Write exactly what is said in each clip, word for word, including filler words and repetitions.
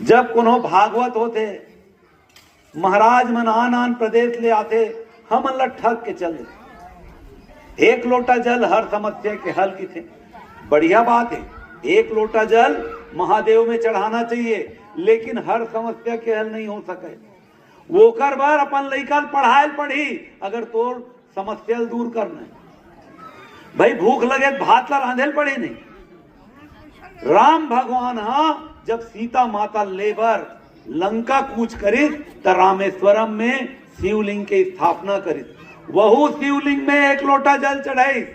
जब कोनो भागवत होथे, महाराज मन आन आन प्रदेश ले आथे, हमन ला ठग के चल देथे। एक लोटा जल हर समस्या के हल किथे, बढ़िया बात है। एक लोटा जल महादेव में चढ़ाना चाहिए, लेकिन हर समस्या के हल नहीं हो सके। ओकर बर अपन लइका ल पढ़ाए ल पढ़ी, अगर तोर समस्या ल दूर करना है। भाई, भूख लगे त भात ला रांधे ल पड़ही नहीं। राम भगवान हा जब सीता माता ले बर लंका कूच करिस, त रामेश्वरम में शिवलिंग के स्थापना करिस। वहू शिवलिंग में एक लोटा जल चढ़ाइस,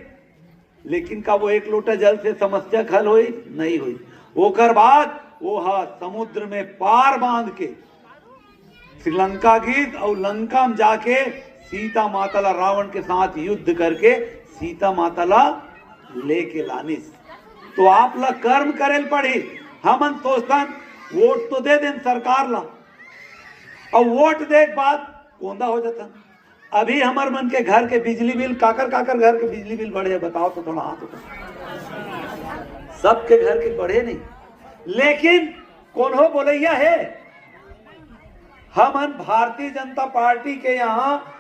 लेकिन का वो एक लोटा जल से समस्या के हल होई? नहीं होई। ओकर बाद वो हा समुद्र में पार बांध के श्रीलंका गीस अउ लंका में जाके सीता माता ला, रावण के साथ युद्ध करके सीता माता ला लेके लानिस। तो आप ला कर्म करे ल पड़ही। हमन सोचथन वोट तो दे देन सरकार ला, अउ वोट दे के बाद कोंदा हो जाथन। अभी हमर मन के घर के बिजली बिल, काकर काकर घर के बिजली बिल बढ़े हे, बताओ तो थोड़ा हाथ उठा। सबके घर के बढ़े नहीं, लेकिन कोनो बोलइया हे? हमन भारतीय जनता पार्टी के यहाँ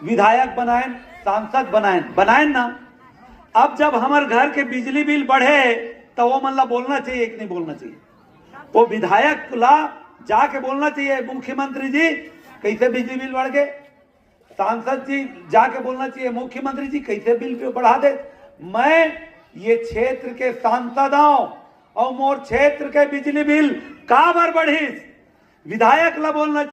विधायक बनाएन, सांसद बनाएन, बनाएन ना। अब जब हमर घर के बिजली बिल बढ़े, तो वो मन ला बोलना चाहिए कि नहीं बोलना चाहिए? वो विधायक ला जाके बोलना चाहिए, "मुख्यमंत्री जी, कैसे बिजली बिल बढ़ गए?" सांसद जी जाके बोलना चाहिए, "मुख्यमंत्री जी, कैसे बिल पे बढ़ा दे?" मैं ये क्षेत्र के सांसद हूं और मोर क्षेत्र के बिजली बिल काबर बढ़िस, विधायक ला बोलना